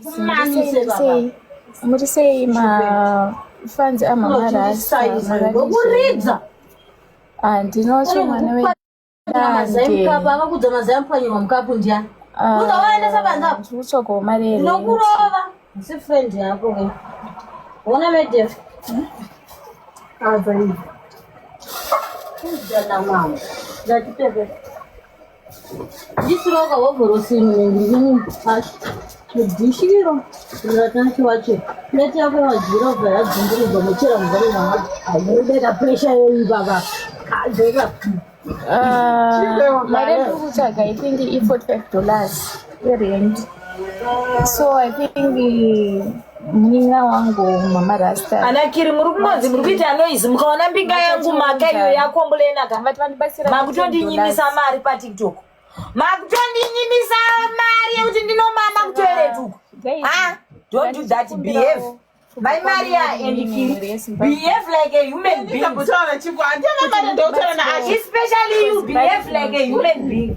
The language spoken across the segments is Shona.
Ndikumamise baba. Muri sei? Muri sei mafans amama Rasta? Ndokuridza. Ah, ndinocho mwana Mazai wedande. mukapu akakudza mazai amupwanyirwa mukapu ndiani? Ah, Unovaendesa panze apo? ndiri kutsvagawo mari yerent. Ndinokurova. Si friend yako ke. Ona medef. Ndana mama. Ndatipepe. Ndisiroka hovhorosi munenge pashi. Mudhishiro ratanchi wacho. Plate yako yawadyira ubva yadzungurudzwa mochera mvura mama. Ayobeka pressure yeyi baba. Adzoka. Ah, mari yandiri kutsvaga I think i-$45 yerent. So I think munin'ina wangu mama Rasta. Ana Kiri muri kumonzi muri kuita noise mukaona mbinga yangu maka iyo yakombolena ka. Vati vandibatsira Makutondinyimisa mari paTikTok. Makutondinyimisa mari yekuti ndinomama kutoilet uko. Guys, Ah, don't do that. Behave. Mai Maria and Kiri, behave like a human being. Ndikutaura chiko handina mari ndokutaura naAsha. Especially you, behave like a human being.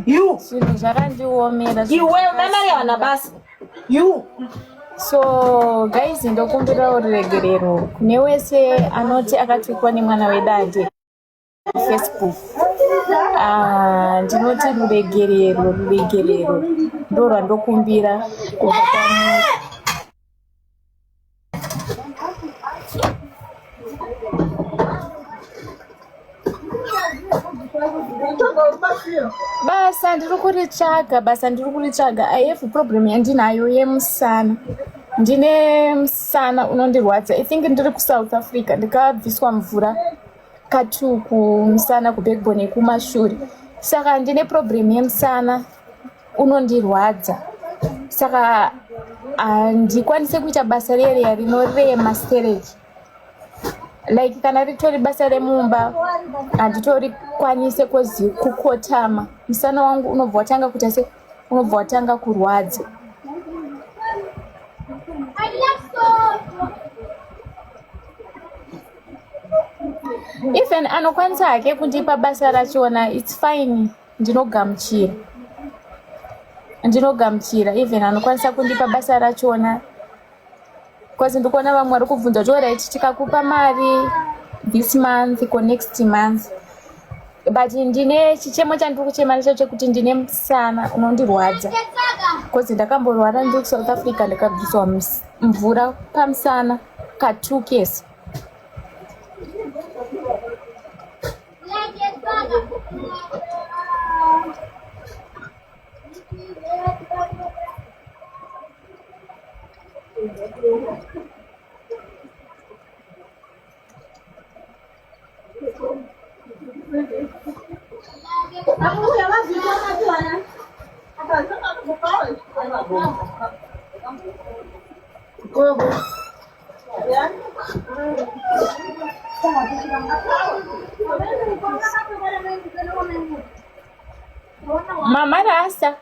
You, Zvinhu zvakandiomera. iwe Mai Maria wana basa. You. So guys, ndokumbirawo ruregerero kune wese anoti akatukwa nemwana wedande Facebook. Ah, ndinoti ruregerero, ruregerero ndo rwandokumbira kubva kwamuri. Basa ndiri kuritsvaga, basa ndiri kuritsvaga. I have problem yandinayo yemusana. Ndine musana unondirwadza. I think ndiri kuSouth Africa ndikabviswa mvura katu kumusana kubackbone yekumashure. Saka ndine problem yemusana unondirwadza. Saka handikwanise kuita basa reriya rinorema stereki. Like kana ritori basa remumba handitori kwanise kozi kukotama musana wangu unobva watanga kuita se unobva watanga kurwadza. Even anokwanisa hake kundipa basa rachona it's fine, ndinogamuchira, ndinogamuchira. Even anokwanisa kundipa basa rachona because ndikuona vamwe vari kubvunza kuti alright tikakupa mari this month ko next month, but ndine chichemo chandiri kuchema nacho chekuti ndine musana unondirwadza because ndakamborwara ndiri kuSouth Africa ndikabviswa mvura pamusana ka2 kesi. Mama Rasta.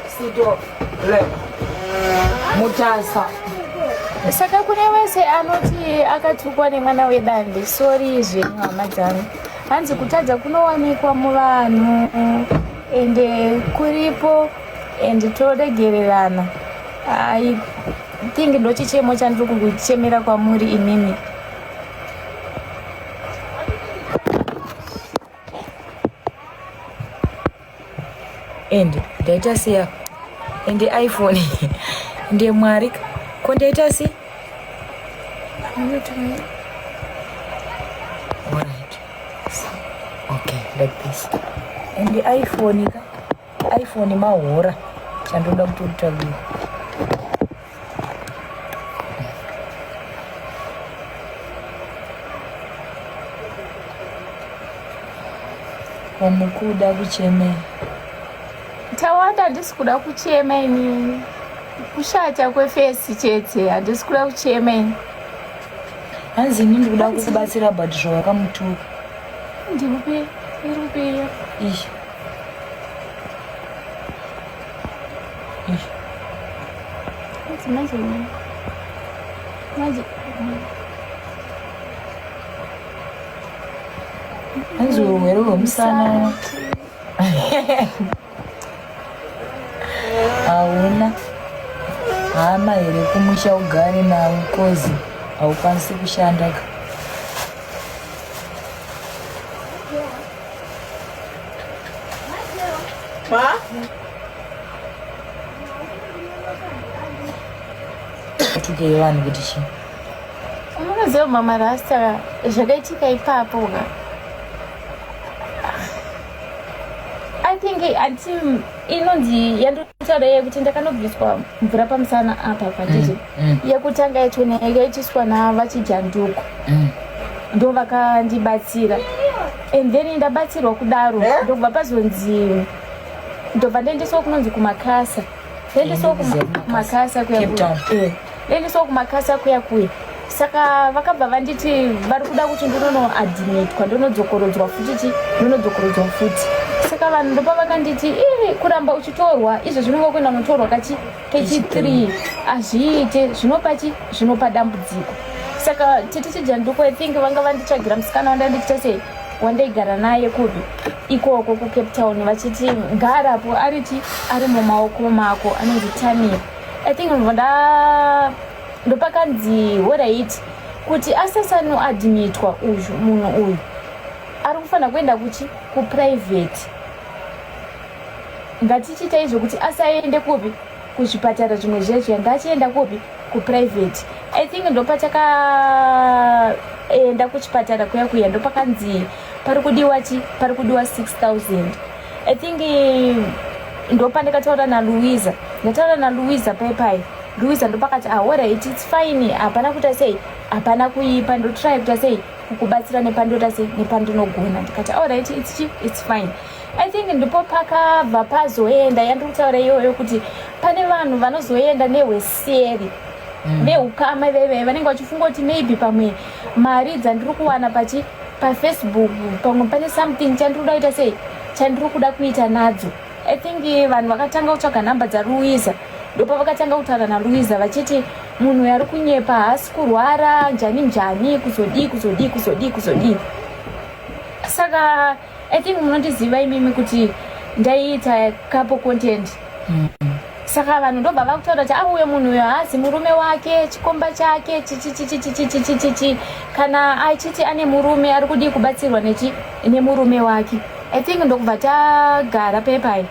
Sito le Mutasa. Saka kune wese anoti akatukwa nemwana wedande, sori zvenyu hama dzangu. Hanzi kutadza kunowanikwa muvanhu ende kuripo ende toregererana. I think ndochichemo chandiri kukuchemera kwamuri imimi. Ende ndaita sei apa? Ende iPhone ende Mwari ko ndaita sei? Alright. Okay, like this. Ende iPhone ka iPhone mahora chandoda kutokutaurira. Wamukuda kuchemei? Tawanda, handisi kuda kuchema ini. Kushata kwefesi chete, handisi kuda kuchema ini. Hanzi ini ndikuda kukubatsira but zvawakamutuka. Ndikupe, iri kupeya. Ish. Ish. Hanzi manje manje. Hanzi urwere hwemusana hauna hama here kumusha ugare navo kozi haukwanisi kushanda ka tukei vanhu kuti chii Munoziva mama rasta zvakaitika ipapo ka. I think anti inonzi yandotaura yekuti ndakanobviswa mvura pamusana apa panditi mm, mm. yekutanga yachona yakaitiswa navachijanduko mm. ndo vakandibatsira and then ndabatsirwa kudaro eh? ndobva pazonzi ndobva ndaendeswa kunonzi kumakasa ndaendeswa kumakasa kuya eh. Ndaendeswa kumakasa kuya kuya saka vakabva vanditi vari kuda kuti ndinonoadmitwa ndonodzokorodzwa futi chi ndonodzokorodzwa futi saka vanhu ndopavakanditi ii kuramba uchitorwa izvo zvinonga kuenda unotorwa kachi kechi 3 hazviite zvinopa chi zvinopa dambudziko saka tete chijanduko i think vanga vanditsvagira musikana wandandichita sei wandaigara naye kupi ikoko kucape town vachiti ngarapo ariti ari mumaoko mako anonzi tamia I think nda ndopakanzi horaiti kuti asasanoadmitwa uyu munhu uyu ari kufanira kuenda kuchi kuprivate ngatichiita izvo kuti asaende kupi kuzvipatara zvimwe zviya zviya ngaachienda kupi kuprivate i think ndopatakaenda kuchipatara kuya kuya ndopakanzi pari kudiwa chi pari kudiwa 6000 i think eh, ndopandakataura nalouisa ndataura nalouisa pai pai louisa ndopakati ahorit ah, its fine hapana kuita sei hapana kuipa ndotry kuita sei kukubatsira nepandoita sei nepandinogona ndikati alright its chi its fine i think ndipo pakabva pazoenda yandiri kutaura iyoyo kuti pane vanhu vanozoenda nehweseri mm. veukama veve vanenge vachifunga kuti maybe pamwe mari dzandiri kuwana pachi pafacebook pamwe pane something chandiri kuda kuita sei chandiri kuda kuita nadzo i think eh, vanhu vakatanga kutsvaga nhamba dzaluisa ndopavakatanga kutaura naluisa vachiti munhu uyo ari kunyepa haasi kurwara njani njani kuzodii kuzodii kuzodii kuzodii saka I think munondiziva imimi kuti ndaiita couple content mm. Saka vanhu ndobva vakutaura kuti auye ah, munhu uyo haasi murume wake chikomba chake chichichichichichichichichi kana achiti ane murume ari kudii kubatsirwa nechi nemurume wake I think ndokubva tagara pepai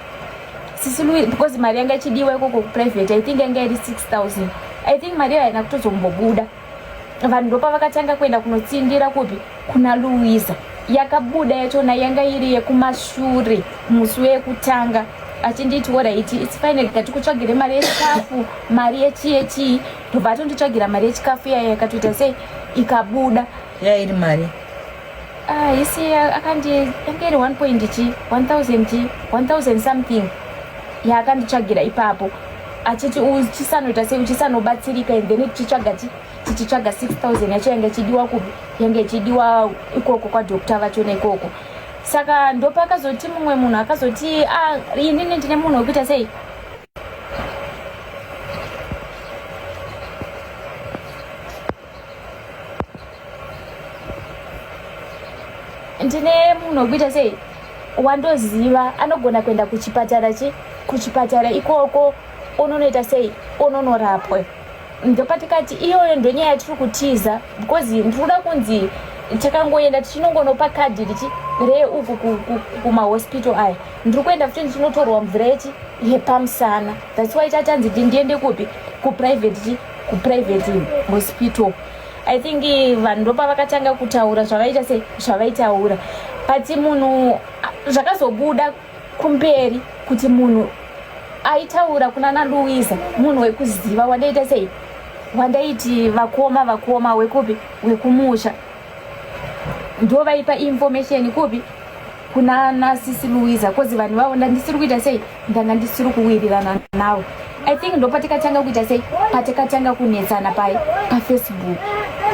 sisi Louis because mari yanga ichidiwa ikoko kuprivate I think yanga iri 6000 I think mari iyo haina kutozombobuda vanhu ndopavakatanga kuenda kunotsindira kupi kuna Louisa yakabuda yachona yanga iri yekumashure musi wekutanga achinditi oraiti its fine rega tikutsvagire mari yechikafu mari yechii yechii ndobva atonditsvagira mari yechikafu yaya yakatoita sei ikabuda ya iri mari ah, isi akandi yanga iri 1 point chi 1000 chi 1000 something yaakanditsvagira ipapo achiti uchisanoita sei uchisanobatsirika and then tichitsvaga chi tichitsvaga 6000 yacho yanga ichidiwa kupi yanga ichidiwa ikoko kwadokta vachona ikoko saka ndopakazoti mumwe munhu akazoti ah, inini ndine munhu wekuita sei ndine munhu wekuita sei wandoziva anogona kuenda kuchipatara chi kuchipatara ikoko unonoita sei unonorapwe ndopatikati iyoyo ndonyaya yatiri kutiza because ndiri kuda kunzi takangoenda tichinongonopa kadhi richi reuku kumahospital aya ndiri kuenda futi ndichinotorwa mvura yechi yepamusana thats why tatanzi ndiende kupi kuprivate chi kuprivate hospital i think eh, vanhu ndopavakatanga kutaura zvavaita se zvavaitaura but munhu zvakazobuda kumberi kuti munhu aitaura kuna naluisa munhu wekuziva wandaita sei wandaiti vakoma vakoma wekupi wekumusha ndo vaipa information kupi kuna nasisi Louisa cause vanhu vavo ndandisiri kuita sei ndanga ndisiri kuwirirana navo i think ndopatikatanga kuita sei patikatanga kunetsana pai pafacebook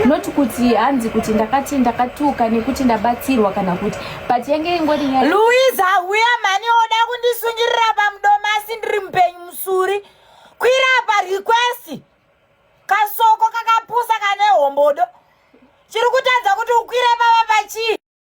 not kuti hanzi kuti ndakati ndakatuka nekuti ndabatsirwa kana kuti but yange ingori nyaya Louisa uya mhani oda kundisungirira pamudomo asi ndiri mupenyu musuri kwira apa request kasoko kakapusa kane hombodo chiri kutadza kuti ukwire pava pachii.